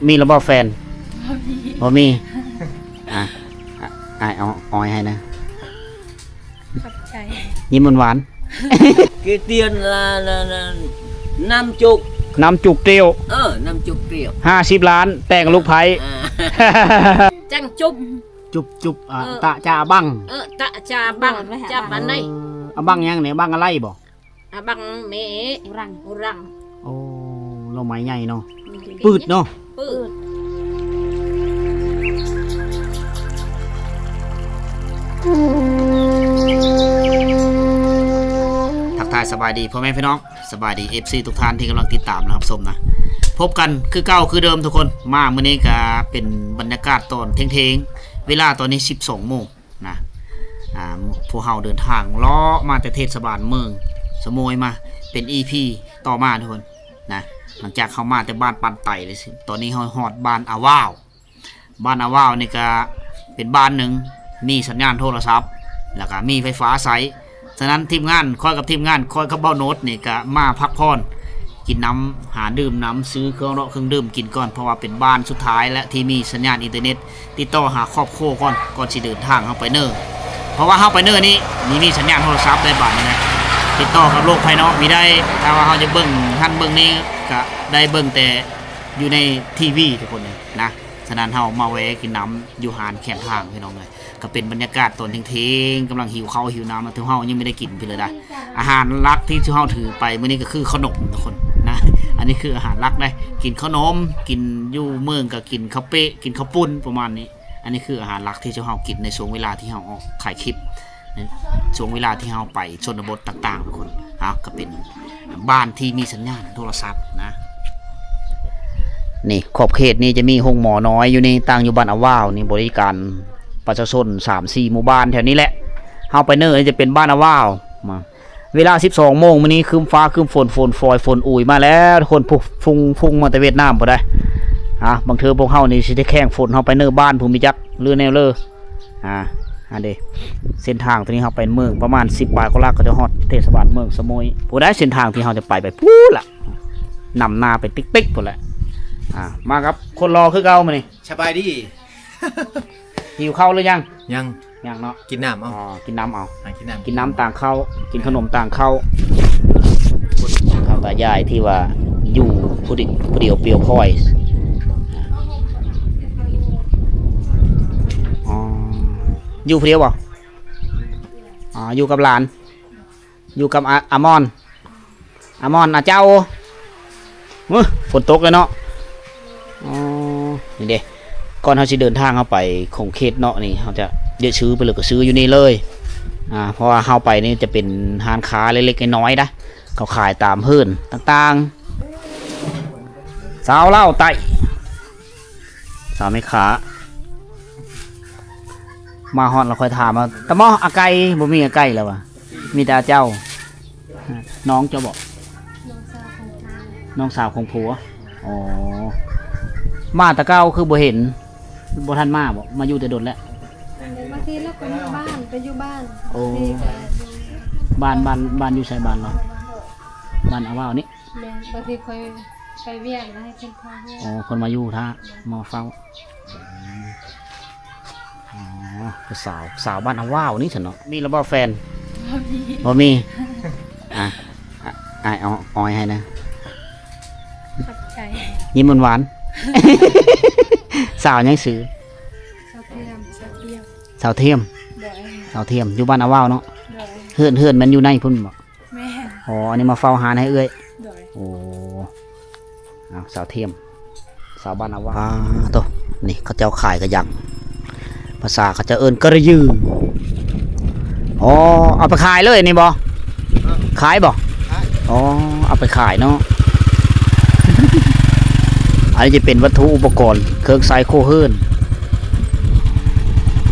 ມີແລ້ວບໍ່ແຟນ? ບໍ່ມີ ບໍ່ມີ. ອ່ະ ອ່ະ ອ້າຍເອົາອ້ອຍໃຫ້ນະ. ຂອບໃຈ. ຍິ້ມຫວານໆ. ເກຕຽນລານານານ ນ້ຳຈຸກ ນ້ຳຈຸກຕຽວ. ເອີ ນ້ຳຈຸກຕຽວ ຫ້າສິບລ້ານ ແຕ່ງລູກໃພ້. ອ່າ ຈັງຈຸບ ຈຸບຈຸບ ອ່າ ເອີ ຕະຈາບັງ. ເອີ ຕະຈາບັງ ຈັບອັນໃດ? ເອີ ອາບັງຫຍັງນີ້? ບັງອາໄລບໍ່? ອາບັງແມ່ອຸລັງ ອຸລັງ. ໂອ້ ໜໍ່ໄມ້ໃຫຍ່ເນາະ. ອືມ ປືດເນາະ. ປືດ. ທັກທາຍສະບາຍດີພໍ່ແມ່ພີ່ນ້ອງ ສະບາຍດີ ເອັຟຊີ ທຸກທ່ານທີ່ກຳລັງຕິດຕາມ ແລະ ຮັບຊົມນະ. ພົບກັນຄືເກົ່າຄືເດີມທຸກຄົນ. ມາມື້ນີ້ກະເປັນບັນຍາກາດຕອນທ່ຽງໆ ເວລາຕອນນີ້ສິບສອງໂມງ. ນະ ອ່າ ພວກເຮົາເດີນທາງເລາະມາແຕ່ເທດສະບານເມືອງສະໂມຍ ມາເປັນອີພີຕໍ່ມາທຸກຄົນນະ. ຫຼັງຈາກເຮົາມາແຕ່ບ້ານປານໄຕແລ້ວ ຕອນນີ້ເຮົາຮອດບ້ານອາວ້າວ. ບ້ານອາວ້າວນີ້ກະເປັນບ້ານໜຶ່ງມີສັນຍານໂທລະສັບ ແລ້ວກະມີໄຟຟ້າໃຊ້. ສະນັ້ນທີມງານ ຂ້ອຍກັບທີມງານ ຂ້ອຍກັບເບົາໂນດນີ້ກະມາພັກຜ່ອນ ກິນນ້ຳ ຫາດື່ມນ້ຳ ຊື້ເຄື່ອງເລາະເຄື່ອງດື່ມກິນກ່ອນ ເພາະວ່າເປັນບ້ານສຸດທ້າຍ ແລະ ທີ່ມີສັນຍານອິນເຕີເນັດ ຕິດຕໍ່ຫາຄອບຄົວກ່ອນ ກ່ອນຊິເດີນທາງເຮົາໄປເນີ ເພາະວ່າເຮົາໄປເນີນີ້ ນີ້ມີສັນຍານໂທລະສັບໄດ້ບາດນີ້ນະ ຕິດຕໍ່ກັບໂລກພາຍນອກມີໄດ້. ຖ້າວ່າເຮົາຈະເບິ່ງຫັ້ນເບິ່ງນີ້ ກະໄດ້ເບິ່ງແຕ່ຢູ່ໃນທີວີທຸກຄົນເລີຍນະ. ສະນັ້ນເຮົາມາແວ່ກິນນ້ຳຢູ່ຮ້ານແຄມທາງພີ່ນ້ອງເອີຍ. ກະເປັນບັນຍາກາດຕອນທ່ຽງໆ ກຳລັງຫິວເຂົ້າຫິວນ້ຳ ແລະ ທຸກເຮົາຍັງບໍ່ໄດ້ກິນເພິ່ນເລີຍນະ. ອາຫານຫຼັກທີ່ຊຸມເຮົາຖືໄປມື້ນີ້ກະຄືເຂົ້າໜົມທຸກຄົນນະ. ອັນນີ້ຄືອາຫານຫຼັກເດ້ ກິນເຂົ້າໜົມ ກິນຢູ່ເມືອງກະກິນເຂົ້າເປະ ກິນເຂົ້າປຸ້ນປະມານນີ້. ອັນນີ້ຄືອາຫານຫຼັກທີ່ຊຸມເຮົາກິນໃນຊ່ວງເວລາທີ່ເຮົາອອກຖ່າຍຄລິບ ໃນຊ່ວງເວລາທີ່ເຮົາໄປຊົນນະບົດຕ່າງໆ ທຸກຄົນ. ເອົາ ກະເປັນບ້ານທີ່ມີສັນຍານໂທລະສັບນະ. ນີ້ຂອບເຂດນີ້ຈະມີໂຮງໝໍນ້ອຍຢູ່ນີ້ ຕັ້ງຢູ່ບ້ານອາວ້າວນີ້ ບໍລິການປະຊາຊົນສາມສີ່ໝູ່ບ້ານແຖວນີ້ແຫຼະ. ເຮົາໄປເນີນີ້ຈະເປັນບ້ານອາວ້າວ. ມາ ເວລາສິບສອງໂມງມື້ນີ້ ຄຶ້ມຟ້າຄຶ້ມຝົນ ຝົນຝອຍຝົນອຸຍມາແລ້ວທຸກຄົນ. ພຸ່ງ ພຸ່ງ ພຸ່ງມາແຕ່ຫວຽດນາມພຸ້ນໃດ໋. ອ່າ ບາງເທື່ອພວກເຮົານີ້ຊິໄດ້ແຂ່ງຝົນ ເຮົາໄປເນີບ້ານພຸ້ນ ບໍ່ຈັກ ຫຼືແນວເລີ. ອ່າ ອັນເດ ເສັ້ນທາງໂຕນີ້ເຮົາໄປເມືອງປະມານສິບປາຍກວ່າຫຼັກ ກໍຈະຮອດເທດສະບານເມືອງສະໂມຍ. ຜູ້ໃດເສັ້ນທາງທີ່ເຮົາຈະໄປ ໄປພຸ້ນລະ ນຳໜ້າໄປຕິກໆ ພຸ້ນແຫຼະ. ອ່າ ມາກັບຄົນຫຼໍ່ຄືເກົ່າມື້ນີ້. ສະບາຍດີ. ຫິວເຂົ້າຫຼືຍັງ? ຍັງ. ຍັງເນາະ. ກິນນ້ຳເອົາ. ອໍ ກິນນ້ຳເອົາ. ຫາກິນນ້ຳ ກິນນ້ຳຕ່າງເຂົ້າ ກິນຂະໜົມຕ່າງເຂົ້າ. ເຖົ້າຕາຍາຍທີ່ວ່າຢູ່ຜູ້ດຽວ ຜູ້ດຽວປ່ຽວພອຍ. ອໍ ຢູ່ຜູ້ດຽວບໍ່? ອໍ ຢູ່ກັບຫຼານ ຢູ່ກັບອາ ອາມອນ ອາມອນ ອາເຈົ້າ. ເອີ ຝົນຕົກແລ້ວເນາະ. ອໍ ນີ້ເດ້ ກ່ອນເຮົາຊິເດີນທາງເຮົາໄປຂົງເຂດເນາະ ນີ້ເຮົາຈະ ຈະຊື້ໄປເລີຍ ກໍຊື້ຢູ່ນີ້ເລີຍ. ອ່າ ເພາະວ່າເຮົາໄປນີ້ຈະເປັນຮ້ານຄ້າເລັກໆນ້ອຍໆ ດະ ເຂົາຂາຍຕາມເຮືອນຕ່າງໆ. ສາວລາວໃຕ້ ສາວແມ່ຄ້າ ມາຮອດແລ້ວຄ່ອຍຖາມວ່າ ຕະໝໍ້ ອາໄກ່? ບໍ່ມີອາໄກ່ແລ້ວວ່າ ມີແຕ່ອາເຈົ້າ. ນ້ອງເຈົ້າບໍ? ນ້ອງສາວຂອງຜົວ. ອໍ ມາແຕ່ເກົ່າຄືບໍ່ເຫັນ ບໍ່ທັນມາບໍ? ມາຢູ່ແຕ່ດົນແລ້ວ. ບາງທີລາວກໍເມືອບ້ານ ໄປຢູ່ບ້ານ. ໂອ້ ບາງທີກໍຢູ່ ບ້ານ ບ້ານ ບ້ານຢູ່ໃສ? ບ້ານລາວ ບ້ານອາວ້າວນີ້. ແມ່ນ ບາງທີຂ້ອຍໄປວຽກແລ້ວໃຫ້ເພິ່ນເຝົ້າເຮືອນ. ອໍ ເພິ່ນມາຢູ່ຖ້າ ມາເຝົ້າ. ອໍ ຜູ້ສາວ ສາວບ້ານອາວ້າວນີ້ຊັ້ນເນາະ. ມີແລ້ວບໍ່ແຟນ? ບໍ່ມີ ບໍ່ມີ. ອ່ະ ອ່ະ ອ້າຍເອົາອ້ອຍໃຫ້ນະ. ຂອບໃຈ. ຍິ້ມຫວານໆ. ສາວຫຍັງຊື່? ສາວທຽມ ສາວທຽມ ສາວທຽມ. ໂດຍ ສາວທຽມ ຢູ່ບ້ານອາວ້າວເນາະ. ໂດຍ ເຮືອນ ເຮືອນແມ່ນຢູ່ໃນພຸ້ນບໍ? ແມ່ນ. ອໍ ອັນນີ້ມາເຝົ້າຮ້ານໃຫ້ເອື້ອຍ. ໂດຍ ໂອ້ ເອົາ ສາວທຽມ ສາວບ້ານອາວ້າວ. ປາໂຕ ນີ້ເຂົາເຈົ້າຂາຍກະຍັງ ພາສາເຂົາເຈົ້າເອີ້ນກະຣະຍື. ອໍ ເອົາໄປຂາຍເລີຍນີ້ບໍ? ຂາຍບໍ? ຂາຍ. ອໍ ເອົາໄປຂາຍເນາະ. ອັນນີ້ຈະເປັນວັດຖຸອຸປະກອນເຄື່ອງໃຊ້ຄົວເຮືອນ.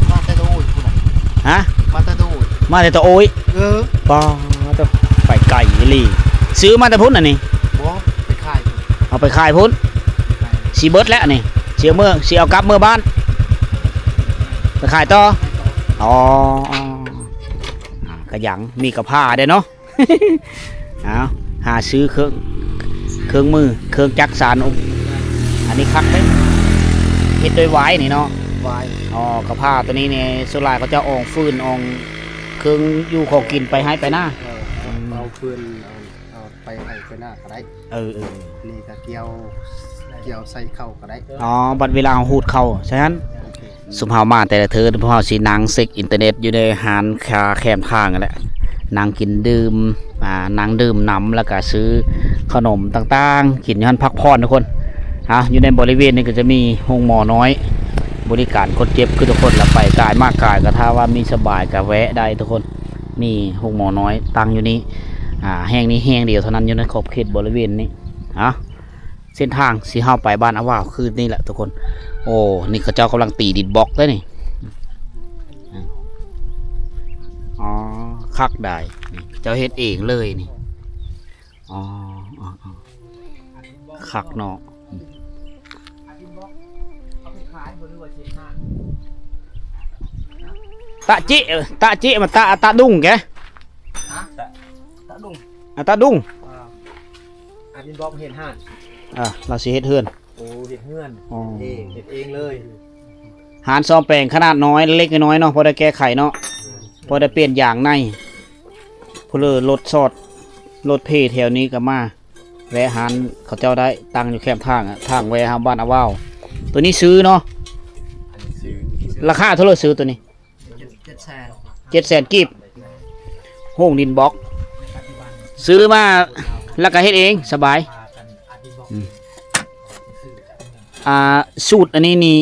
ມາແຕ່ຕະໂອ້ຍພຸ້ນນະ. ຮະ? ມາແຕ່ຕະໂອ້ຍ ມາແຕ່ຕະໂອ້ຍ. ເອີ ປາໂຕ ໄປໄກອີ່ຫຼີ. ຊື້ມາແຕ່ພຸ້ນອັນນີ້? ບໍ່ ໄປຂາຍພຸ້ນ. ເອົາໄປຂາຍພຸ້ນ. ໄປຂາຍ ຊິເບິດແລ້ວອັນນີ້ ຊິເອົາເມືອ ຊິເອົາກັບເມືອບ້ານ ໄປຂາຍຕໍ່. ໄປຂາຍຕໍ່. ອໍ ກະຍັງ ມີກະພ້າເດ້ເນາະ. ເອົາ ຫາຊື້ເຄື່ອງ ເຄື່ອງມື ເຄື່ອງຈັກສານອົບ ອັນນີ້ຄັກເດ້. ເຮັດດ້ວຍຫວາຍນີ້ເນາະ. ຫວາຍ. ອໍ ກະພ້າໂຕນີ້ນີ້ ສ່ວນຫຼາຍເຂົາເຈົ້າອອງຟືນ ອອງເຄື່ອງຢູ່ຂອງກິນໄປໄຮ່ໄປນາ. ເອີ ເອົາຟືນ ເອົາໄປໄຮ່ໄປນາກະໄດ້. ເອີໆ ນີ້ກະກ່ຽວ ກ່ຽວໃສ່ເຂົ້າກະໄດ້. ອໍ ບັດເວລາເຮົາຫູດເຂົ້າໃສ່ຫັ້ນ. ໂອເຄ. ຊຸມເຮົາມາແຕ່ລະເທື່ອ ພວກເຮົາຊິນັ່ງເຊັກອິນເຕີເນັດຢູ່ໃນຮ້ານຄາແຄມທາງຫັ້ນແຫຼະ ນັ່ງກິນດື່ມ ອ່າ ນັ່ງດື່ມນຳ ແລ້ວກະຊື້ຂະໜົມຕ່າງໆ ກິນຢູ່ຫັ້ນ ພັກຜ່ອນທຸກຄົນ. ອ່າ ຢູ່ໃນບໍລິເວນນີ້ກະຈະມີໂຮງໝໍນ້ອຍ ບໍລິການຄົນເຈັບຄືທຸກຄົນລະໄປ ກາຍມາກາຍ ກະຖ້າວ່າມີສະບາຍກະແວະໄດ້ທຸກຄົນ. ມີໂຮງໝໍນ້ອຍຕັ້ງຢູ່ນີ້ ອ່າ ແຫ່ງນີ້ແຫ່ງດຽວເທົ່ານັ້ນຢູ່ໃນຂອບເຂດບໍລິເວນນີ້. ອ່າ ເສັ້ນທາງຊິເຮົາໄປບ້ານອາວາວຄືນີ້ແຫຼະທຸກຄົນ. ໂອ້ ນີ້ເຂົາເຈົ້າກຳລັງຕີດິນບລັອກເດ້ນີ້. ອໍ ຄັກດາຍ ນີ້ເຂົາເຈົ້າເຮັດເອງເລີຍນີ້. ອໍ ອໍ ອໍ ຄັກເນາະ. ຕະຈິ ຕະຈິ ມາຕະ ຕະດຸງແກ. ຮະ? ຕະ ຕະດຸງ. ອາ ຕະດຸງ. ອາ ດິນບລັອກເຮັດຮ້ານ. ອາ ລາວຊິເຮັດເຮືອນ. ໂອ້ ເຮັດເຮືອນ. ອໍ ເຮັດເອງ ເຮັດເອງເລີຍ. ຮ້ານສ້ອມແປງຂະໜາດນ້ອຍ ເລັກໆນ້ອຍໆເນາະ ພໍໄດ້ແກ້ໄຂເນາະ ພໍໄດ້ປ່ຽນຢາງໃນ. ຜູ້ເລີລົດຊອດ ລົດເພແຖວນີ້ກະມາ ແວະຮ້ານເຂົາເຈົ້າໄດ້ ຕັ້ງຢູ່ແຄມທາງອະ ທາງແວະຫາບ້ານອາວາວ. ໂຕນີ້ຊື້ເນາະ. ອັນນີ້ຊື້. ລາຄາເທົ່າໃດຊື້ໂຕນີ້? ເຈັດ ເຈັດແສນ ເຈັດແສນກີບ. ໂຮງດິນບລັອກ ຊື້ມາແລ້ວກະເຮັດເອງ ສະບາຍ. ອືມ ອ່າ ສູດອັນນີ້ນີ້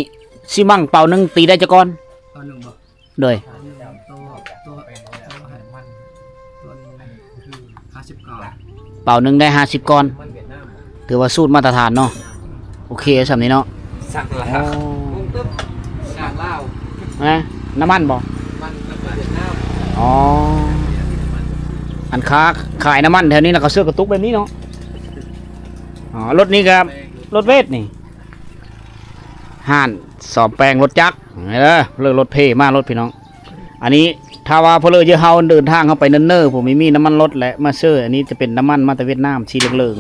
ຊີມັງເປົາໜຶ່ງຕີໄດ້ຈັກກ້ອນ? ເປົາໜຶ່ງບໍ່? ໂດຍ ໂຕ ໂຕ ໂຕຫ້າສິບກ້ອນ. ເປົາໜຶ່ງໄດ້ຫ້າສິບກ້ອນ ຖືວ່າສູດມາດຕະຖານເນາະ. ໂອເຄ ສ່ຳນີ້ເນາະ. ສາງລາວ. ໂອ້ ສາງລາວ. ນະ ນ້ຳມັນບໍ່? ນ້ຳມັນ ນ້ຳມັນຫວຽດນາມ. ອໍ ອັນຄ້າຂາຍນ້ຳມັນແຖວນີ້ນະ ເຂົາເຊື້ອກະຕຸກແບບນີ້ເນາະ. ອໍ ລົດນີ້ກະລົດເວດນີ້ ຮ້ານສ້ອມແປງລົດຈັກ. ເອີ ເລີລົດເພມາລົດພີ່ນ້ອງ. ອັນນີ້ຖ້າວ່າເພິ່ນເລີເຍາະເຮົາເດີນທາງເຮົາໄປເນີ່ນໆ ບໍ່ມີ ມີນ້ຳມັນລົດແຫຼະ ມາເຊີ. ອັນນີ້ຈະເປັນນ້ຳມັນມາແຕ່ຫວຽດນາມ ສີເຫຼືອງ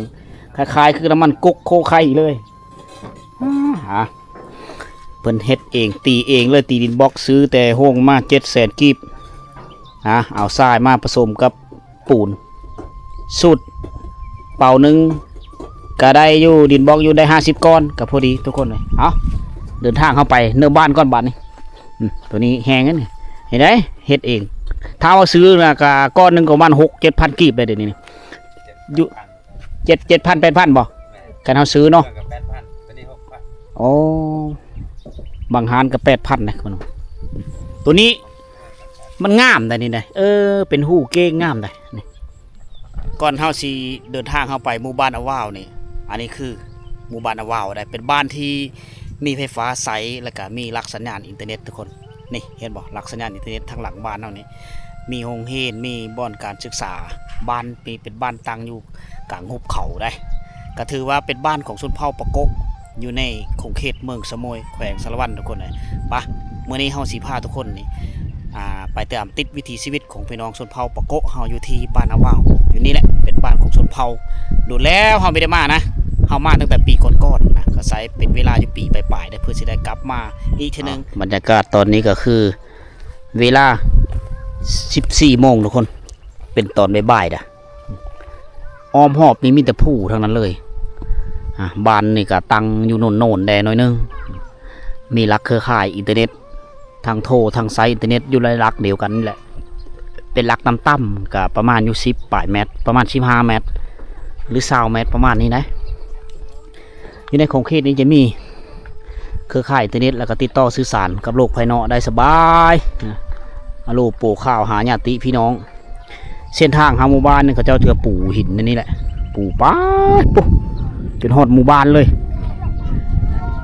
ໆ ຄ້າຍໆຄືນ້ຳມັນກົກໂຄໄຄເລີຍ. ອາ ເພິ່ນເຮັດເອງ ຕີເອງເລີຍ ຕີດິນບລັອກ ຊື້ແຕ່ໂຮງມາເຈັດແສນກີບ. ອາ ເອົາຊາຍມາປະສົມກັບ ປູນ ສູດເປົາໜຶ່ງກະໄດ້ຢູ່ ດິນບລັອກຢູ່ໄດ້ຫ້າສິບກ້ອນ ກະພໍດີທຸກຄົນເລີຍ. ເອົາ ເດີນທາງເຮົາໄປເນີ່ນບ້ານກ່ອນບາດນີ້. ອືມ ໂຕນີ້ແຮງເດ້ນີ້ ເຫັນໄດ໋ ເຮັດເອງ. ຖ້າວ່າຊື້ນະກະກ້ອນໜຶ່ງກະປະມານຫົກເຈັດພັນກີບໄດ໋ ດຽວນີ້ ຢູ່ ເຈັດ ເຈັດພັນ ແປດພັນບໍ່? ຄັນເຮົາຊື້ເນາະ. ໂອ້ ບາງຮ້ານກະແປດພັນນະ. ໂຕນີ້ ມັນງາມໄດ໋ນີ້ໄດ໋ ເອີ ເປັນຫູເກ້ງງາມໄດ໋ນີ້. ກ່ອນເຮົາຊິເດີນທາງເຮົາໄປໝູ່ບ້ານອາວາວນີ້ ອັນນີ້ຄືໝູ່ບ້ານອາວາວໄດ໋ ເປັນບ້ານທີ່ມີໄຟຟ້າໃຊ້ ແລ້ວກະມີຫຼັກສັນຍານອິນເຕີເນັດທຸກຄົນ. ນີ້ເຫັນບໍ່ ຫຼັກສັນຍານອິນເຕີເນັດທາງຫຼັງບ້ານເຮົານີ້ ມີໂຮງຮຽນ ມີບ່ອນການສຶກສາ. ບ້ານນີ້ເປັນບ້ານຕັ້ງຢູ່ ກາງຫຸບເຂົາໄດ໋ ກະຖືວ່າເປັນບ້ານຂອງຊົນເຜົ່າປາໂກະ ຢູ່ໃນຂົງເຂດເມືອງສະໂໝຍ ແຂວງສາລະວັນ ທຸກຄົນເອີຍ. ປະ ມື້ນີ້ເຮົາຊິພາທຸກຄົນນີ້ ອ່າ ໄປຕາມຕິດວິຖີຊີວິດຂອງພີ່ນ້ອງຊົນເຜົ່າປາໂກະເຮົາ ຢູ່ທີ່ບ້ານອາວາວ. ຢູ່ນີ້ແຫຼະ ເປັນບ້ານຂອງຊົນເຜົ່າ ດົນແລ້ວເຮົາບໍ່ໄດ້ມານະ ເຮົາມາຕັ້ງແຕ່ປີກ່ອນໆນະ ກະໃຊ້ເປັນເວລາຢູ່ປີປາຍໆ ເພື່ອຊິໄດ້ກັບມາອີກເທື່ອໜຶ່ງ. ບັນຍາກາດຕອນນີ້ກະຄື ເວລາສິບສີ່ໂມງທຸກຄົນ ເປັນຕອນບ່າຍໆດະ. ອ້ອມຮອບນີ້ມີແຕ່ພູທັງນັ້ນເລີຍ. ອ່າ ບ້ານນີ້ກະຕັ້ງຢູ່ໂນນໆແດ່ໜ້ອຍໜຶ່ງ ມີຫຼັກເຄືອຂ່າຍອິນເຕີເນັດ ທັງໂທທັງໃຊ້ອິນເຕີເນັດຢູ່ໃນຫຼັກດຽວກັນນີ້ແຫຼະ. ເປັນຫຼັກຕ່ຳໆ ກະປະມານຢູ່ສິບປາຍແມັດ ປະມານສິບຫ້າແມັດ ຫຼື ຊາວແມັດ ປະມານນີ້ນະ. ຢູ່ໃນຂົງເຂດນີ້ຈະມີເຄືອຂ່າຍອິນເຕີເນັດ ແລ້ວກະຕິດຕໍ່ສື່ສານກັບໂລກພາຍນອກໄດ້ສະບາຍນະ. ອາໂລໂປຂ່າວຫາຍາດຕິພີ່ນ້ອງ. ເສັ້ນທາງເຂົ້າໝູ່ບ້ານນີ້ ເຂົາເຈົ້າຈະປູຫີນອັນນີ້ແຫຼະ ປູປາດ ໂອ້ ຈົນຮອດໝູ່ບ້ານເລີຍ.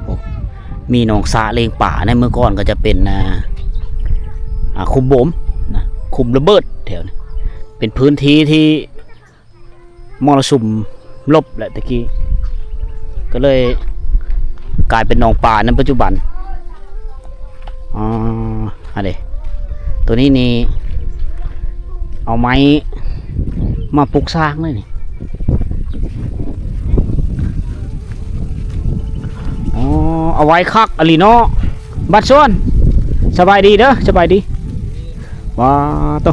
ໂອ້ ມີໜອງສະລ້ຽງປານະ. ເມື່ອກ່ອນກະຈະເປັນ ອ່າ ຂຸມບົມນະ ຂຸມລະເບີດແຖວນີ້ ເປັນພື້ນທີ່ທີ່ ມໍລະສຸມລົບແຫຼະແຕ່ກີ້ ກະເລີຍກາຍເປັນໜອງປາໃນປັດຈຸບັນ. ອໍ ອັນນີ້ ໂຕນີ້ນີ້ ເອົາໄມ້ມາປຸກສ້າງເລີຍນີ້. ອໍ ເອົາໄວ້ຄັກອີ່ຫຼີເນາະ. ບັດຊວນ ສະບາຍດີເດີ ສະບາຍດີ. ວ້າໂຕ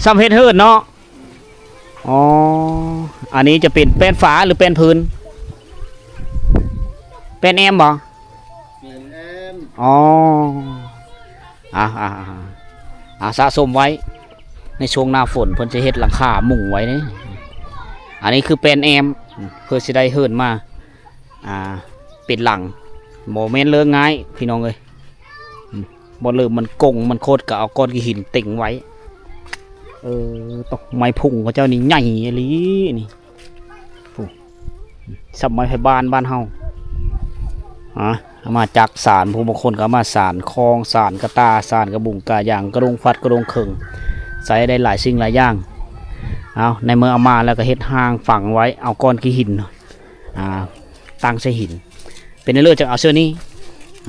ສ່ຳເຮັດເຮືອນເນາະ. ອໍ ອັນນີ້ຈະເປັນແປ້ນຝາ ຫຼື ແປ້ນພື້ນ? ແປ້ນແອ້ມບໍ່? ແມ່ນແອ້ມ. ອໍ ອ່າ ອ່າ ອ່າ ອ່າ ສະສົມໄວ້ ໃນຊ່ວງໜ້າຝົນເພິ່ນຈະເຮັດຫຼັງຄາມຸງໄວ້ເດ້. ອັນນີ້ຄືແປ້ນແອ້ມ ເພື່ອຊິໄດ້ເຮືອນມາ ອ່າ ເປັນຫຼັງ. ບໍ່ແມ່ນເລື່ອງງ່າຍພີ່ນ້ອງເອີຍ. ອືມ ບໍ່ເລີບມັນກົງມັນຄົດກໍເອົາກ້ອນຂີ້ຫີນເຕັງໄວ້. ເອີ ຕົກໄມ້ພຸງເຂົາເຈົ້ານີ້ໃຫຍ່ອີ່ຫຼີນີ້. ຜູ້ ສ່ຳໄມ້ໄທບ້ານ ບ້ານເຮົາ. ອາ ເອົາມາຈາກສານ ຜູ້ບາງຄົນກໍເອົາມາສານຄອງ ສານກະຕ່າ ສານກະບຸງກະຢາງ ກະດົງຟັດ ກະດົງເຂີງ ໃຊ້ໄດ້ຫຼາຍສິ່ງຫຼາຍຢ່າງ. ເອົາ ໃນເມື່ອເອົາມາແລ້ວກໍເຮັດຮ່າງຝັງໄວ້ ເອົາກ້ອນຂີ້ຫີນ ອ່າ ຕັ້ງໃສ່ຫີນ ເປັນເລີດ ຈັ່ງເອົາເທື່ອນີ້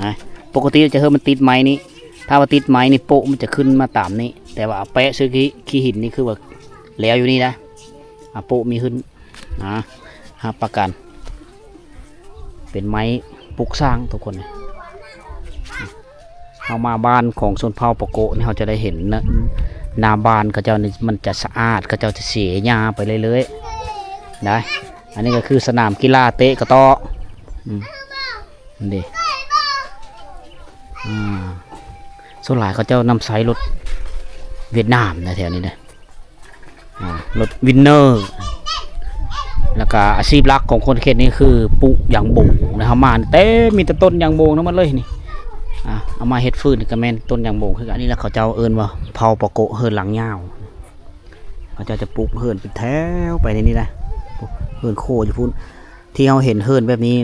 ນະ. ປົກກະຕິຈະເຮັດມັນຕິດໄມ້ນີ້ ຖ້າວ່າຕິດໄມ້ນີ້ໂປະມັນຈະຂຶ້ນມາຕາມນີ້ ແຕ່ວ່າເອົາແປະໃສ່ຂີ້ ຂີ້ຫີນນີ້ຄືວ່າແລ້ວຢູ່ນີ້ນະ. ອາ ໂປະມີຂຶ້ນ ອາ ຮັບປະກັນ ເປັນໄມ້ປຸກສ້າງທຸກຄົນ. ເຮົາມາບ້ານຂອງຊົນເຜົ່າປາໂກະນີ້ ເຮົາຈະໄດ້ເຫັນນະ ໜ້າບ້ານເຂົາເຈົ້ານີ້ມັນຈະສະອາດ ເຂົາເຈົ້າຈະເສຍຫຍ້າໄປເລື້ອຍໆໄດ໋. ອັນນີ້ກໍຄືສະໜາມກິລາເຕະກະຕໍ້ ອືມ ນີ້ເດ. ອາ ສ່ວນຫຼາຍເຂົາເຈົ້ານຳໃຊ້ລົດຫວຽດນາມນະ ແຖວນີ້ເດ້. ອ່າ ລົດວິນເນີ ແລ້ວກະອາຊີບຫຼັກຂອງຄົນເຂດນີ້ຄືປູກຢາງບົງນະ. ເຮົາມາແຕ່ມີແຕ່ຕົ້ນຢາງບົງທັງໝົດເລີຍນີ້. ອ່າ ເອົາມາເຮັດຟືນກໍແມ່ນຕົ້ນຢາງບົງຄືກັນ. ອັນນີ້ລະເຂົາເຈົ້າເອີ້ນວ່າເຜົ່າປາໂກະເຮືອນຫຼັງຍາວ. ເຂົາເຈົ້າຈະປຸກເຮືອນເປັນແຖວໄປໃນນີ້ນະ ເຮືອນໂຄຢູ່ພຸ້ນ. ທີ່ເຮົາເຫັນເຮືອນແບບນີ້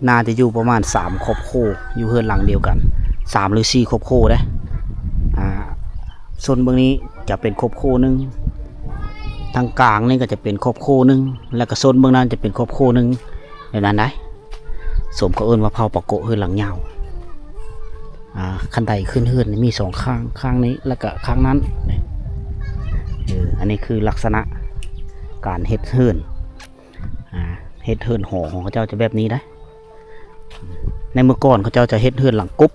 ໜ້າຈະຢູ່ປະມານສາມຄອບຄົວ ຢູ່ເຮືອນຫຼັງດຽວກັນ ສາມຫຼືສີ່ຄອບຄົວເດ້. ອ່າ ໂຊນເບື້ອງນີ້ຈະເປັນຄອບຄົວໜຶ່ງ ທາງກາງນີ້ກໍຈະເປັນຄອບຄົວໜຶ່ງ ແລ້ວກໍໂຊນເບື້ອງນັ້ນຈະເປັນຄອບຄົວໜຶ່ງ ແບບນັ້ນໄດ໋. ສົມເຂົາເອີ້ນວ່າເຜົ່າປາໂກະເຮືອນຫຼັງຍາວ. ອ່າ ຄັນໄດຂຶ້ນເຮືອນມີສອງຂ້າງ ຂ້າງນີ້ ແລ້ວກໍຂ້າງນັ້ນ. ເອີ ອັນນີ້ຄືລັກສະນະການເຮັດເຮືອນ. ອ່າ ເຮັດເຮືອນຫໍຂອງເຂົາເຈົ້າຈະແບບນີ້ໄດ໋. ໃນເມື່ອກ່ອນເຂົາເຈົ້າຈະເຮັດເຮືອນຫຼັງກົບ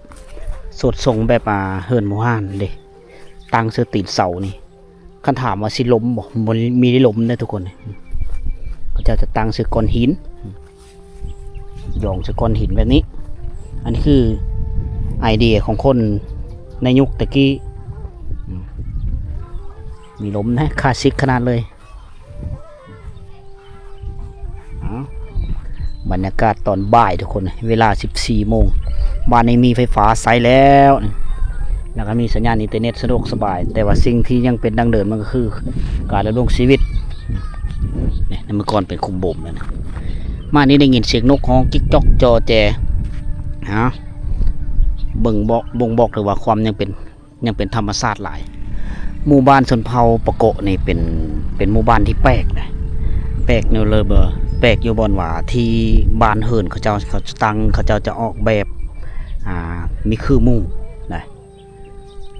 ສົດຊົງແບບ ອ່າ ເຮືອນໝູ່ຮ້ານເດ້ ຕັ້ງເຊິ່ງຕີນເສົານີ້. ຄັນຖາມວ່າຊິລົ້ມບໍ່? ບໍ່ມີໄດ້ລົ້ມເດ້ທຸກຄົນ. ເຂົາເຈົ້າຈະຕັ້ງເຊິ່ງກ້ອນຫີນ ຢອງໃສ່ກ້ອນຫີນແບບນີ້. ອັນນີ້ຄືໄອເດຍຂອງຄົນໃນຍຸກແຕ່ກີ້. ອືມ ມີລົມນະ ຄລາສສິກຂະໜາດເລີຍ. ເອົາ ບັນຍາກາດຕອນບ່າຍທຸກຄົນ ເວລາສິບສີ່ໂມງ. ບ້ານນີ້ມີໄຟຟ້າໃຊ້ແລ້ວ ແລ້ວກໍມີສັນຍານອິນເຕີເນັດສະດວກສະບາຍ, ແຕ່ວ່າສິ່ງທີ່ຍັງເປັນດັ່ງເດີມມັນກໍຄືການດຳລົງຊີວິດ. ນີ້ ໃນເມື່ອກ່ອນເປັນຂຸມບົ່ມແລ້ວນະ, ມານີ້ໄດ້ຍິນສຽງນົກຮ້ອງຈິກຈອກຈໍແຈ. ເອົາ ເບິ່ງບອກ ບົ່ງບອກເຖິງວ່າຄວາມຍັງເປັນ ຍັງເປັນທຳມະຊາດຫຼາຍ. ໝູ່ບ້ານຊົນເຜົ່າປາໂກະນີ້ເປັນ ເປັນໝູ່ບ້ານທີ່ແປກນະ, ແປກຢູ່ເລີເບີ ແປກຢູ່ບ່ອນວ່າທີ່ບ້ານເຮືອນເຂົາເຈົ້າ ເຂົາຈະຕັ້ງ ເຂົາເຈົ້າຈະອອກແບບ ອ່າ ມີຄືໝູ່ນະ.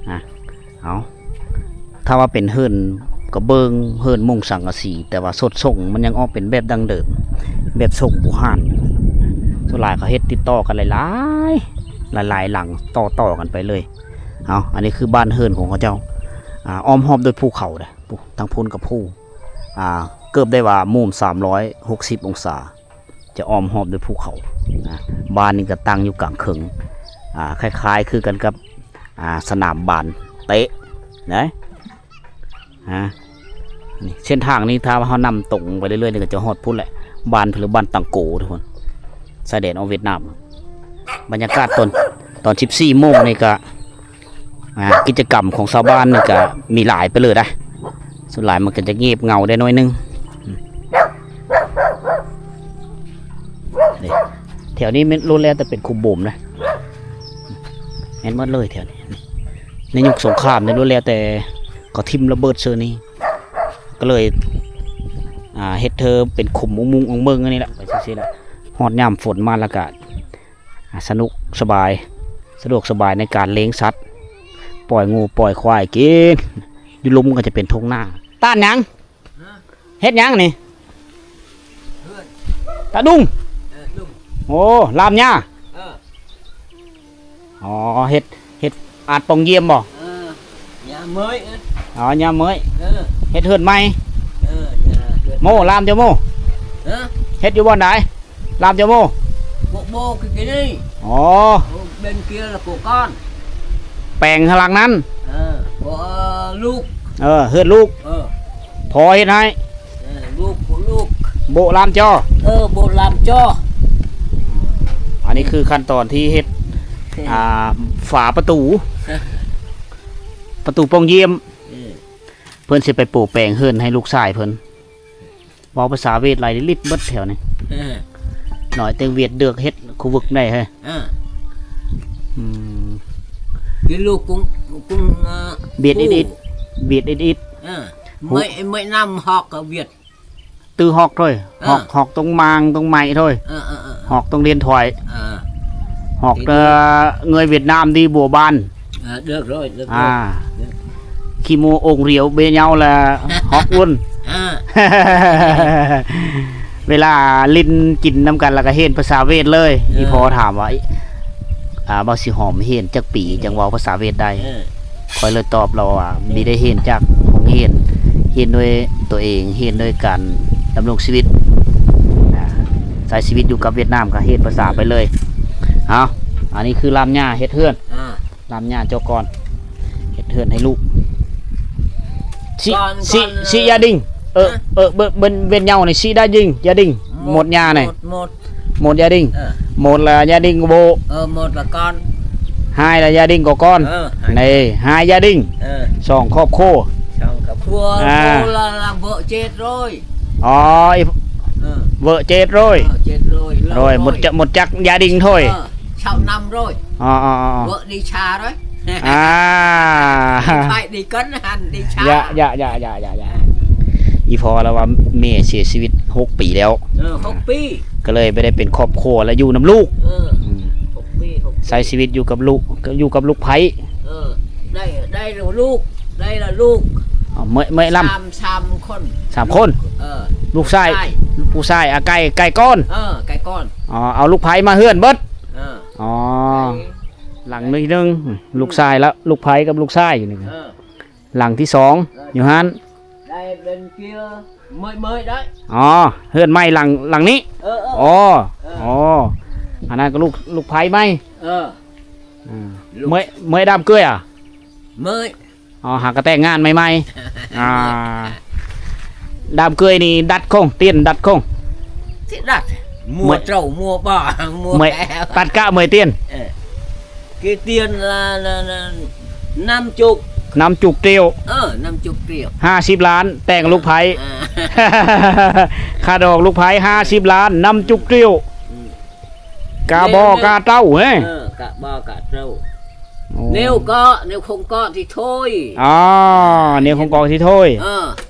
ນະ ເອົາ ຖ້າວ່າເປັນເຮືອນກະເບື້ອງ ເຮືອນມຸງສັງກະສີ ແຕ່ວ່າສົດຊົງມັນຍັງອອກເປັນແບບດັ້ງເດີມ ແບບຊົງບູຮານ. ສ່ວນຫຼາຍເຂົາເຮັດຕິດຕໍ່ກັນຫຼາຍໆ ຫຼາຍໆຫຼັງຕໍ່ໆກັນໄປເລີຍ. ເອົາ ອັນນີ້ຄືບ້ານເຮືອນຂອງເຂົາເຈົ້າ ອ່າ ອ້ອມຮອບດ້ວຍພູເຂົາເດ້. ທາງພຸ້ນກໍພູ ອ່າ ເກືອບໄດ້ວ່າມຸມສາມຮ້ອຍຫົກສິບອົງສາ ຈະອ້ອມຮອບດ້ວຍພູເຂົານະ. ບ້ານນີ້ກໍຕັ້ງຢູ່ກາງເຄິ່ງ ອ່າ ຄ້າຍໆຄືກັນກັບ ອ່າ ສະໜາມບານເຕະນະ. ອ່າ ນີ້ເສັ້ນທາງນີ້ ຖ້າວ່າເຮົານຳຕົງໄປເລື້ອຍໆນີ້ ກໍຈະຮອດພຸ້ນແຫຼະ ບ້ານ ຫຼື ບ້ານຕັງໂກທຸກຄົນ ຊາຍແດນອອກຫວຽດນາມ. ບັນຍາກາດຕອນ ຕອນສິບສີ່ໂມງນີ້ກໍ ອ່າ ກິດຈະກຳຂອງຊາວບ້ານນີ້ກໍມີຫຼາຍໄປເລີຍນະ, ສ່ວນຫຼາຍມັນກໍຈະງຽບເຫງົາໄດ້ໜ້ອຍໜຶ່ງ. ນີ້ ແຖວນີ້ແມ່ນລ້ວນແລ້ວແຕ່ເປັນຂຸມບົ່ມນະ, ແມ່ນໝົດເລີຍແຖວນີ້. ໃນຍຸກສົງຄາມນີ້ລ້ວນແລ້ວແຕ່ເຂົາຖິ້ມລະເບີດເຊີນີ້ ກໍເລີຍ ອ່າ ເຮັດເທີເປັນຂຸມມຸງໆເບິ່ງໆອັນນີ້ແຫຼະ ໄປຊື່ໆແຫຼະ. ຮອດຍາມຝົນມາແລ້ວກໍ ອ່າ ສະໜຸກສະບາຍ ສະດວກສະບາຍໃນການລ້ຽງສັດ ປ່ອຍງົວປ່ອຍຄວາຍກິນ. ຢູ່ລຸ່ມກໍຈະເປັນທົ່ງນາ. ຕານຫຍັງ? ເຮັດຫຍັງນີ້? ຕ ຕາດຸງ ເອີ ລຸງ ໂອ້ ລາມຫຍ້າ ເອີ ອໍ ເຮັດ ເຮັດອາດປ່ອງຢ້ຽມບໍ່? ເອີ ຫຍ້າເມີ້ຍ ອໍ ຫຍ້າເມີ້ຍ ເອີ ເຮັດເຮືອນໃໝ່ ເອີ ຫຍ້າເຮືອນ ໂມ້ ລາມເຈົ້າໂມ້ ຮະ ເຮັດຢູ່ບ່ອນໃດ? ລາມເຈົ້າໂມ້ ໂກະໂບກິນນີ້ ອໍ ໂອ້ ເປັນເກຍລະໂກະກ້ອນ ແປງຫຼັງນັ້ນ ເອີ ໂກະ ເອີ ລູກ ເອີ ເຮືອນລູກ ເອີ ພໍ່ເຮັດໃຫ້ ເອີ ລູກ ລູກ ໂບະລາມຈໍ ເອີ ໂບະລາມຈໍ ອັນນີ້ຄືຂັ້ນຕອນທີ່ເຮັດ ອ່າ ຝາປະຕູ ປະຕູປ່ອງຢ້ຽມ ເອີ ເພິ່ນຊິໄປໂປະແປງເຮືອນໃຫ້ລູກຊາຍເພິ່ນ ເວົ້າພາສາຫວຽດຫຼາຍລິບເບິດແຖວນີ້ ເອີ ໜ້ອຍແຕ່ຫວຽດເດືອກເຮັດຄູວຶກໄດ້ເຮີ້ຍ ເອີ ອືມ ກິນລູກກຸງ ກຸງ ເອີ ຫວຽດອິດໆ ຫວຽດອິດໆ ເອີ ຫວຽດ ຫວຽດນາມຮອກກະຫວຽດ ຕື້ຮອກເທີຍ ເອີ ຮອກ ຮອກຕົງມາງ ຕົງໄມ້ເທີຍ ເອີ ເອີ ເອີ ຮອກຕົງລຽນຖອຍ ເອີ ຮອກ ເອີ ເງີຍຫວຽດນາມດີບົວບານ ເອີ ເດີກເລີຍ ເດີກເລີຍ ອ່າ ເດີກ ຂີ້ມູອົງຣຽວເບເຍົາລະຮອກວຸ້ນ ເອີ ເວລາຫຼິ້ນກິນນຳກັນລະກະຮຽນພາສາຫວຽດເລີຍ ເອີ ອີ່ພໍ່ຖາມວ່າ ອ່າ ບ່າວສີຫອມຮຽນຈັກປີ ເອີ ຈັ່ງເວົ້າພາສາຫວຽດໄດ້? ເອີ ຂ້ອຍເລີຍຕອບລາວວ່າ ບໍ່ໄດ້ຮຽນຈາກໂຮງຮຽນ ຮຽນດ້ວຍຕົວເອງ ຮຽນດ້ວຍການດຳລົງຊີວິດ ອ່າ ໃຊ້ຊີວິດຢູ່ກັບຫວຽດນາມ ກະຮຽນພາສາໄປເລີຍ ເອົາ ອັນນີ້ຄືລາມຫຍ້າເຮັດເຮືອນ ອ່າ ລາມຫຍ້າເຈົ້າກ່ອນ ເຮັດເຮືອນໃຫ້ລູກ ຊິ ຊິ ຊິຢາດິງ ເອີ ຮະ ເອີ ເບິ່ງ ເບິ່ງ ເວັນເຍົານີ້ ຊິໄດ້ຍິງ ຢາດິງ ໝົດ ໝົດຫຍ້ານີ້ ໝົດ ໝົດ ໝົດຢາດິງ ເອີ ໝົດລະຢາດິງໂບະ ເອີ ໝົດລະກ່ອນ ຫາຍລະຢາດິງກໍກ່ອນ ເອີ ຫາຍ ນີ້ ຫາຍຢາດິງ ເອີ ສອງຄອບຄົວ ສອງຄອບຄົວ ອ່າ ໂບະລະ ລະເວີເຈັດຮ້ອຍ ອໍ ອີ ເອີ ເວີເຈັດຮ້ອຍ ເອີ ເຈັດຮ້ອຍ ໂດຍ ໝົດຈັກ ໝົດຈັກຢາດິງໂທຍ ເອີ ຊາວນຳຮ້ອຍ ອໍ ອໍ ອໍ ເວີດີຊາຮ້ອຍ ອ່າ ໄປດີກັນຫັ້ນດີຊາ ຢະ ຢະ ຢະ ອີ່ພໍ່ລາວວ່າແມ່ເສຍຊີວິດຫົກປີແລ້ວ ເອີ ຫົກປີ ກະເລີຍບໍ່ໄດ້ເປັນຄອບຄົວ ລະຢູ່ນຳລູກ ເອີ ອືມ ຫົກປີ ຫົກປີ ໃຊ້ຊີວິດຢູ່ກັບລູກ ຢູ່ກັບລູກໃພ້ ເອີ ໄດ້ ໄດ້ລູກ ໄດ້ລະລູກ ເອີ ເມຍ ເມຍລຳ ສາມ ສາມຄົນ ສາມຄົນ ເອີ ລູກຊາຍ ຜູ້ຊາຍ ຜູ້ຊາຍ ອາ ໄກ່ ໄກ່ກ່ອນ ເອີ ໄກ່ກ່ອນ ອໍ ເອົາລູກໃພ້ມາເຮືອນເບິດ ເອີ ອໍ ໄກ່ ຫຼັງນີ້ໜຶ່ງ ອືມ ລູກຊາຍລະ ລູກໃພ້ກັບລູກຊາຍຢູ່ນີ້ ເອີ ຫຼັງທີສອງ ເອີ ຢູ່ຫັ້ນ ໄດ້ເປັນເກຍເມີ້ຍໆໄດ້ ອໍ ເຮືອນໃໝ່ຫຼັງ ຫຼັງນີ້ ເອີ ເອີ ອໍ ເອີ ອໍ ອັນນັ້ນກະລູກ ລູກໃພ້ໃໝ່ ເອີ ອືມ ລູກ ເມີ້ຍ ເມີ້ຍດຳເກືອຍ ເມີ້ຍ ອໍ ຫາກະແຕ່ງງານໃໝ່ໆ ອ່າ ດຳເກືອຍນີ້ດັດຄົງ ຕຽນດັດຄົງ ຊິດັດ ມົວເຈົ້າ ມົວບໍ່ ມົວ ເມີ້ຍ ແຕ່ ຕັດກະເມີ້ຍຕຽນ ເອີ ເກຕຽນລະ ນະ ນະ ນຳຈຸກ ນຳຈຸກຕຽວ ເອີ ນຳຈຸກຕຽວ ຫ້າສິບລ້ານ ແຕ່ງລູກໃພ້ ອ່າ ຄ່າດອກລູກໃພ້ ຫ້າສິບລ້ານ ນຳຈຸກຕຽວ ອືມ ກະບໍ່ກະເຕົ້າເອີ ເອີ ກະບໍ່ກະເຕົ້າ ໂອ້ ແນວເກາະ ແນວຄົງເກາະທີ່ໂທຍ ອໍ ແນວຄົງເກາະທີ່ໂທຍ ເອີ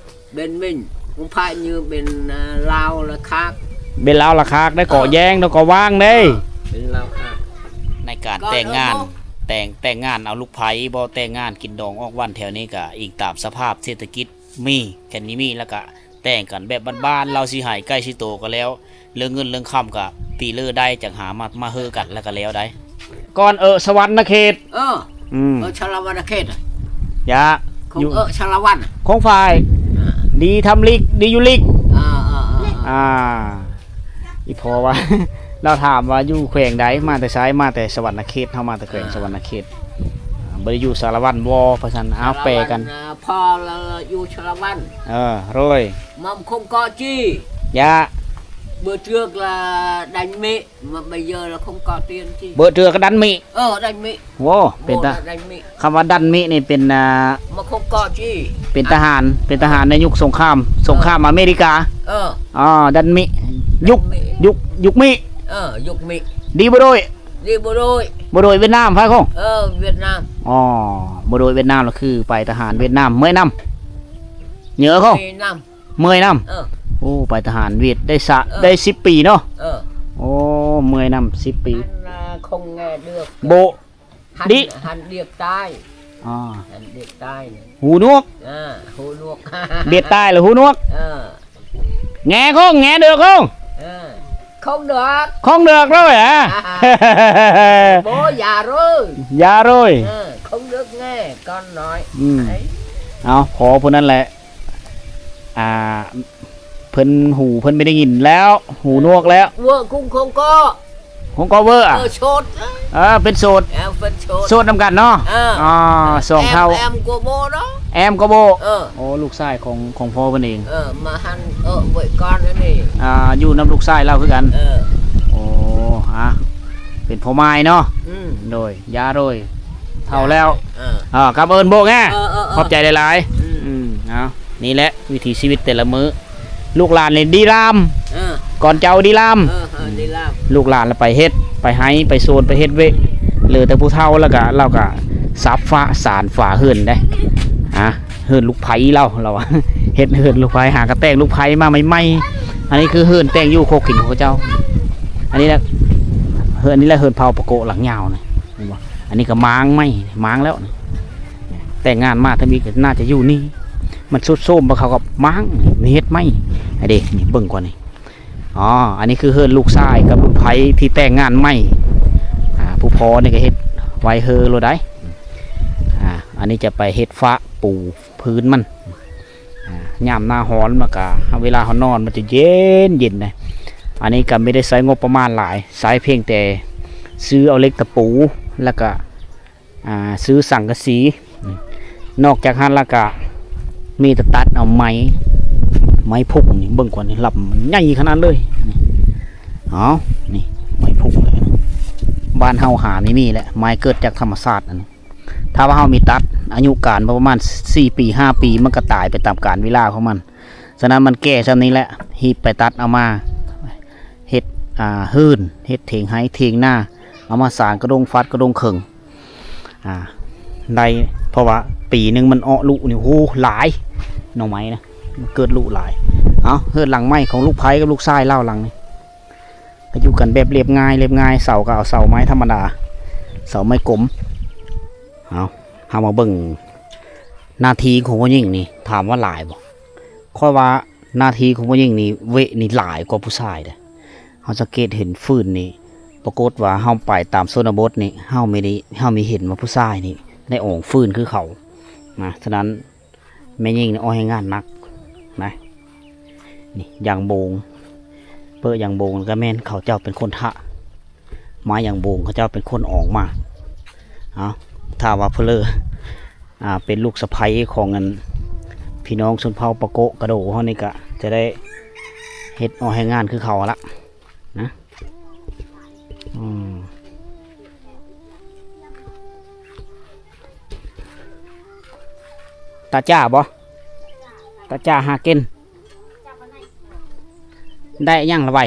ເປັນມິນ ຄົງພາຍຍືເປັນ ອ່າ ລາວລະຄາກ ເປັນລາວລະຄາກໄດ້ ເກາະແຢງ ເອີ ແລ້ວກໍຫວ່າງເດ້ ເອີ ເປັນລາວຄາກ ໃນການແຕ່ງງານ ແຕ່ງ ແຕ່ງງານເອົາລູກໃພ້ ບໍ່ແຕ່ງງານກິນດອງອອກວັນແຖວນີ້ກະອີງຕາມສະພາບເສດຖະກິດມີ ແຄ່ນີ້ມີ ແລ້ວກະແຕ່ງກັນແບບບ້ານໆ ລາວຊິໃຫ້ໃກ້ຊິໂຕກໍແລ້ວ ເລື່ອງເງິນເລື່ອງຄຳກະປີເລີໄດ້ ຈັ່ງຫາມາ ມາເຮີກັນແລ້ວກະແລ້ວໄດ້ ກ່ອນເອີສະຫວັນນະເຂດ ເອີ ອືມ ເອີ ຊາລະວັນນະເຂດ ຢະ ຄົງ ຢູ່ ເອີ ຊາລະວັນ ຄົງຝ້າຍ ອ່າ ດີທຳລິກ ດີຢູ່ລິກ ອ່າ ອ່າ ອ່າ ອ່າ ອີ່ພໍ່ວ່າ ລາວຖາມວ່າຢູ່ແຂວງໃດ ມາແຕ່ໃສ ມາແຕ່ສະຫວັນນະເຂດ ເຮົາມາແຕ່ແຂວງ ອ່າ ສະຫວັນນະເຂດ ອ່າ ບໍ່ໄດ້ຢູ່ສາລະວັນບໍ່ ວ່າຊັ້ນ ອ້າວ ສາລະວັນ ແປກັນ ນະ ພໍ່ລາວຢູ່ສາລະວັນ ເອີ ໂດຍ ມອມຄົງເກາະຈີ ຢະ ເບີເທືອກລະດັນມິ ມາໄປເຢີລະຄົງເກາະຕຽນຈີ ເບີເທືອກະດັນມິ ເອີ ດັນມິ ໂອ້ ເປັນຕາ ໂອ້ ດັນມິ ຄຳວ່າດັນມິນີ້ເປັນ ອ່າ ມາຄົງເກາະຈີ ເປັນທະຫານ ເປັນທະຫານໃນຍຸກສົງຄາມ ເອີ ສົງຄາມອາເມລິກາ ເອີ ອໍ ດັນມິ ຍຸກ ຍຸກ ຍຸກມິ ເອີ ຍຸກມິ ດີບໍ່ໂດຍ ດີບໍ່ໂດຍ ບໍ່ໂດຍຫວຽດນາມ ພາຍຄົງ ເອີ ຫວຽດນາມ ອໍ ບໍ່ໂດຍຫວຽດນາມລະຄືໄປທະຫານຫວຽດນາມ ເມີຍນຳ ເຍອະຄົງ ເມີຍນຳ ເມື່ອຍນຳ ເອີ ໂອ້ ໄປທະຫານຫວຽດໄດ້ສະ ເອີ ໄດ້ສິບປີເນາະ ເອີ ໂອ້ ເມື່ອຍນຳສິບປີ ອັນ ອ່າ ຄົງແງເດືອກ ໂບະ ດິ ຫັນດຽກຕາຍ ອໍ ຫັນດຽກຕາຍ ຫູໜວກ ເອີ ຫູໜວກ ເບດຕາຍລະຫູໜວກ ເອີ ແງຄົງ ແງເດືອກຄົງ ເອີ ຂອງເດືອກ ຂອງເດືອກເລີຍອະ ບໍ່ ຢ່າເລີຍ ຢ່າເລີຍ ເອີ ຂອງເດືອກແນ່ກ່ອນໜ້ອຍ ອືມ ເອົາ ພໍຜູ້ນັ້ນແຫຼະ ອ່າ ເພິ່ນ ຫູເພິ່ນບໍ່ໄດ້ຍິນແລ້ວ ຫູໜວກແລ້ວ ເວີກຸງຄົງກໍ ຄົງກໍເວີອະ ເອີ ໂສດ ເອີ ເປັນໂສດ ເອີ ເປັນໂສດ ໂສດນຳກັນເນາະ ເອີ ອໍ ສອງເຖົ້າ ແອມກໍບໍ່ເນາະ ແອມກໍບໍ່ ເອີ ໂອ້ ລູກຊາຍຂອງ ຂອງພໍ່ເພິ່ນເອງ ເອີ ມາຫັ້ນ ເອີ ໄວ້ກ່ອນອັນນີ້ ອ່າ ຢູ່ນຳລູກຊາຍລາວຄືກັນ ເອີ ໂອ້ ອ່າ ເປັນພໍ່ໝ້າຍເນາະ ອືມ ໂດຍ ຢ່າໂດຍ ເຖົ້າແລ້ວ ເອີ ເອີ ກັບເອີ້ນໂບກແນ່ ເອີ ເອີ ເອີ ຂອບໃຈຫຼາຍໆ ອືມ ອືມ ເອົາ ນີ້ແຫຼະ ວິຖີຊີວິດແຕ່ລະມື້ ລູກຫຼານນີ້ດີລາມ ເອີ ກ່ອນເຈົ້າດີລາມ ເອີ ເອີ ດີລາມ ລູກຫຼານລະໄປເຮັດ ໄປໄຮ່ ໄປສວນ ໄປເຮັດວຽກ ເຫຼືອແຕ່ຜູ້ເຖົ້າ ລະກະ ລາວກະສາບຝາ ສານຝາເຮືອນເດ້ ອາ ເຮືອນລູກໃພ້ລາວ ລາວວ່າ ເຮັດເຮືອນລູກໃພ້ ຫາກະແຕ່ງລູກໃພ້ມາໃໝ່ໆ ອັນນີ້ຄືເຮືອນແຕ່ງຢູ່ໂຄກຫີນຂອງເຂົາເຈົ້າ ອັນນີ້ແຫຼະ ເຮືອນນີ້ແຫຼະ ເຮືອນເຜົ່າປະໂກະຫຼັງຍາວນະ ເຫັນບໍ່ ອັນນີ້ກະມ້າງໃໝ່ ມ້າງແລ້ວ ແຕ່ງງານມາທຳອິດກະໜ້າຈະຢູ່ນີ້ ມັນຊຸດໂຊມ ເຂົາກະມ້າງ ນີ້ເຮັດໃໝ່ ອັນເດ ນີ້ເບິ່ງກ່ອນນີ້ ອໍ ອັນນີ້ຄືເຮືອນລູກຊາຍກັບລູກໃພ້ທີ່ແຕ່ງງານໃໝ່ ອ່າ ຜູ້ພໍ່ນີ້ກະເຮັດໄວ້ເຮີໂລດໃດ ອ່າ ອັນນີ້ຈະໄປເຮັດຝາປູພື້ນມັນ ອ່າ ຍາມໜ້າຮ້ອນມັນກະ ເວລາເຮົານອນມັນຈະເຢັນໆ ເດ້ ອັນນີ້ກະບໍ່ໄດ້ໃຊ້ງົບປະມານຫຼາຍ ໃຊ້ພຽງແຕ່ຊື້ເອົາເຫຼັກຕະປູ ລະກະ ອ່າ ຊື້ສັງກະສີ ນອກຈາກຫັ້ນລະກະມີແຕ່ຕັດເອົາໄມ້ ໄມ້ພຸງນີ້ ເບິ່ງກ່ອນນີ້ ລຳໃຫຍ່ຂະໜາດເລີຍ ເອົາ ນີ້ ໄມ້ພຸງ ບ້ານເຮົາຫາມີມີແຫຼະ ໄມ້ເກີດຈາກທຳມະຊາດ ອັນນີ້ ຖ້າວ່າເຮົາມີຕັດ ອາຍຸການປະມານສີ່ປີ ຫ້າປີ ມັນກະຕາຍໄປຕາມການເວລາຂອງມັນ ສະນັ້ນມັນແກ່ຊ່ຳນີ້ແຫຼະ ຮີບໄປຕັດເອົາມາເຮັດ ອ່າ ເຮືອນ ເຮັດຖຽງໄຮ່ຖຽງນາ ເອົາມາສາງກະດົງຟາດກະດົງເຄິ່ງ ອ່າ ໄດ້ ເພາະວ່າປີໜຶ່ງມັນເອາະລຸນີ້ ໂຫ ຫຼາຍ ໜໍ່ໄມ້ນະ ມັນເກີດລຸຫຼາຍ ເອົາ ເຮືອນຫຼັງໃໝ່ຂອງລູກໃພ້ກັບລູກຊາຍລາວຫຼັງນີ້ ກະຢູ່ກັນແບບລຽບງ່າຍ ລຽບງ່າຍ ເສົາກະເອົາເສົາໄມ້ທຳມະດາ ເສົາໄມ້ກົມ ເອົາ ເຮົາມາເບິ່ງໜ້າທີ່ຂອງຜູ້ຍິງນີ້ ຖາມວ່າຫຼາຍບໍ່? ຂ້ອຍວ່າໜ້າທີ່ຂອງຜູ້ຍິງນີ້ ເວະນີ້ຫຼາຍກວ່າຜູ້ຊາຍເດ້ ເຮົາສັງເກດເຫັນຟືນນີ້ ປາກົດວ່າເຮົາໄປຕາມຊົນນະບົດນີ້ ເຮົາມີໄດ້ ເຮົາມີເຫັນວ່າຜູ້ຊາຍນີ້ໄດ້ອອງຟືນຄືເຂົານະ ສະນັ້ນ ແມ່ຍິງນີ້ອອກແຮງງານໜັກນະ ນີ້ຢາງໂບງ ເປີຢາງໂບງກະແມ່ນເຂົາເຈົ້າເປັນຄົນທະ ໄມ້ຢາງໂບງເຂົາເຈົ້າເປັນຄົນອອກມາ ເອົາ ຖ້າວ່າຜູ້ເລີ ອ່າ ເປັນລູກສະໃພ້ຂອງອັນ ພີ່ນ້ອງຊົນເຜົ່າປາໂກະກະໂດເຮົານີ້ກະຈະໄດ້ເຮັດອອກແຮງງານຄືເຂົາຫັ້ນລະ ນະ ອືມ ຕາຈ້າບໍ່? ຕາຈ້າຫາກິນ ໄດ້ຫຍັງລະໄວ?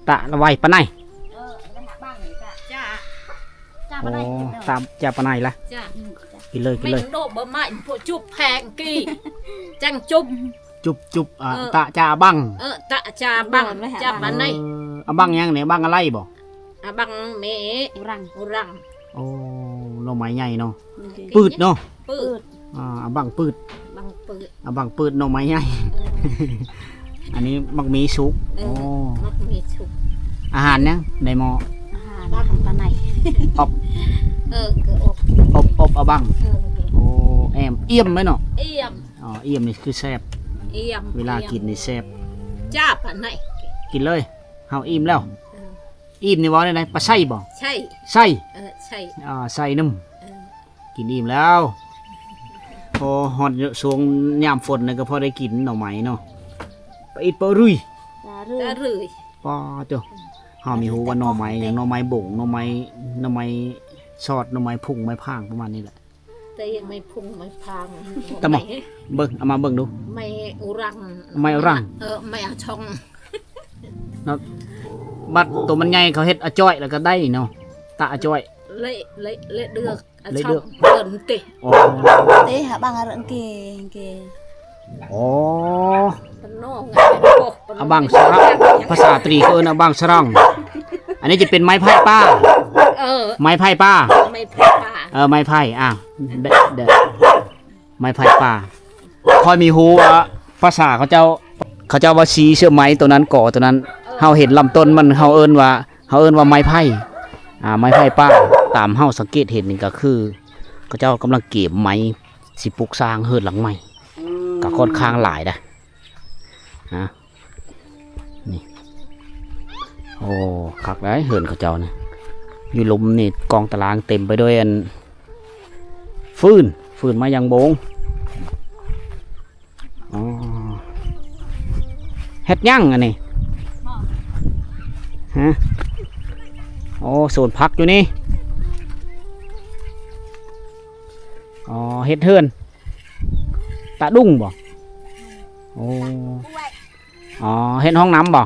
ຕະລະໄວປານໃດ? ໂອ້ ຕາຈ້າປານໃດລະ? ກິນເລີຍ ກິນເລີຍ ແມ່ງໂດບມາ ພວກຈຸບແພງກີ້ ຈັ່ງຈຸບ ຈຸບຈຸບ ອ່າ ເອີ ຕະຈາບັງ ເອີ ຕະຈາບັງ ຈາບັງ ເອີ ອາບັງຫຍັງນີ້ ອະບັງອາໄລບໍ່? ອາບັງແມ່ອຸລັງ ອຸລັງ ໂອ້ ໜໍ່ໄມ້ໃຫຍ່ເນາະ ປືດເນາະ ປືດ ອ່າ ອາບັງປືດ ບັງປືດ ອາບັງປືດໜໍ່ໄມ້ໃຫຍ່ ເອີ ອັນນີ້ໝາກມີສຸກ ເອີ ໂອ້ ໝາກມີສຸກ ອາຫານຫຍັງໃນໝໍ້? ອາຫານປາໄນ ອົບ ເອີ ຄືອົບ ອົບ ອົບອາບັງ ເອີ ໂອ້ ແອມ ອ່ຽມໄວ້ເນາະ ອ່ຽມ ອໍ ອ່ຽມນີ້ຄືແຊບ ອ່ຽມ ເວລາກິນນີ້ແຊບ ຈ້າປານໃດ ກິນເລີຍ ເຮົາອີ່ມແລ້ວ ເອີ ອີ່ມນີ້ເວົ້າແນວໃດ? ປາໄຊບໍ່? ໄຊ ໄຊ ເອີ ໄຊ ອ່າ ໄຊໜຶ່ງ ເອີ ກິນອີ່ມແລ້ວ ໂອ້ ຮອດຊ່ວງຍາມຝົນນີ້ກະພໍໄດ້ກິນໜໍ່ໄມ້ເນາະ ປາອິດປາຣູຍ ຕາເລື້ອຍ ຕາເລື້ອຍ ປາໂທ້ ເຮົາມີຮູ້ວ່າໜໍ່ໄມ້ຫຍັງ ໜໍ່ໄມ້ບົງ ໜໍ່ໄມ້ ໜໍ່ໄມ້ຊອດ ໜໍ່ໄມ້ພຸງ ໄມ້ພາງ ປະມານນີ້ແຫຼະ ແຕ່ໄມ້ພຸງໄມ້ພາງ ຕະໝໍ້ ເບິ່ງ ເອົາມາເບິ່ງດູ ໄມ້ອຸລັງ ໄມ້ອຸລັງ ເອີ ໄມ້ອາຊ່ອງ ເນາະ ບັດໂຕມັນໃຫຍ່ເຂົາເຮັດອາຈ້ອຍລະກະໄດ້ເນາະ ຕະອາຈ້ອຍ ເລະ ເລະ ເລະເດືອກ ເລະເດືອກ ເດີນຕິ ອໍ ເຕະຫາບັງອາເຣນເກ ເກ ອໍ ອາບັງສະຣອງ ພາສາຕຣີເຂົາເອີ້ນອາບັງສະຣອງ ອັນນີ້ຈະເປັນໄມ້ໄຜ່ປ່າ ເອີ ໄມ້ໄຜ່ປ່າ ໄມ້ໄຜ່ປ່າ ເອີ ໄມ້ໄຜ່ ອ່າ ເດີ ເດີ ໄມ້ໄຜ່ປ່າ ຂ້ອຍມີຮູ້ວ່າພາສາເຂົາເຈົ້າ ເຂົາເຈົ້າວ່າສີເສື້ອໄໝໂຕນັ້ນ ກໍໂຕນັ້ນ ເຮົາເຫັນລຳຕົ້ນມັນ ເຮົາເອີ້ນວ່າ ເຮົາເອີ້ນວ່າໄມ້ໄຜ່ ອ່າ ໄມ້ໄຜ່ປ່າ. ຕາມເຮົາສັງເກດເຫັນນີ້ກໍຄື ເຂົາເຈົ້າກຳລັງກຽມໄມ້ ຊິປຸກສ້າງເຮືອນຫຼັງໃໝ່ ອືມ ກໍຄ່ອນຂ້າງຫຼາຍນະ ນະ ນີ້ ໂອ້ ຄັກໄດ໋ເຮືອນເຂົາເຈົ້ານີ້. ຢູ່ລຸ່ມນີ້ກອງຕາລາງເຕັມໄປດ້ວຍອັນ ຟືນ ຟືນໄມ້ຢາງໂບງ. ອໍ ເຮັດຫຍັງອັນນີ້? ຮະ? ໂອ້ ສວນຜັກຢູ່ນີ້. ອໍ ເຮັດເຮືອນ ຕາດຸ່ງບໍ? ໂອ້ ອໍ ເຮັດຫ້ອງນ້ຳບໍ?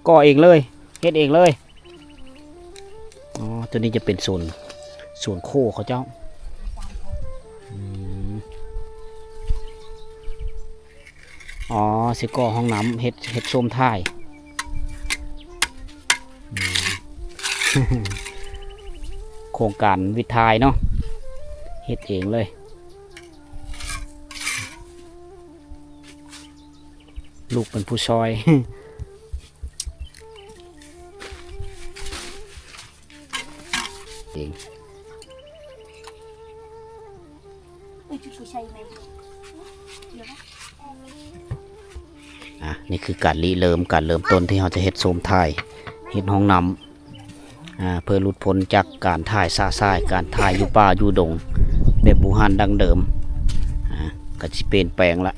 ກໍ່ເອງເລີຍ ເຮັດເອງເລີຍ. ອໍ ຕົວນີ້ຈະເປັນສວນ ສວນໂຄເຂົາເຈົ້າ. ອືມ ອໍ ຊິກໍ່ຫ້ອງນ້ຳ ເຮັດ ເຮັດໂຊມຖ່າຍ. ອືມ ໂຄງການວິດຖ່າຍເນາະ ເຮັດເອງເລີຍ. ລູກເປັນຜູ້ຊ່ອຍເອງ. ອ່າ ນີ້ຄືການລິເລີ່ມ ການເລີ່ມຕົ້ນທີ່ເຮົາຈະເຮັດໂຊມຖ່າຍ ເຮັດຫ້ອງນ້ຳ ອ່າ ເພື່ອຫຼຸດພົ້ນຈາກການຖ່າຍຊະຊາຍ ການຖ່າຍຢູ່ປ່າຢູ່ດົງແບບບູຮານດັ້ງເດີມ. ອ່າ ກໍຊິປ່ຽນແປງລະ.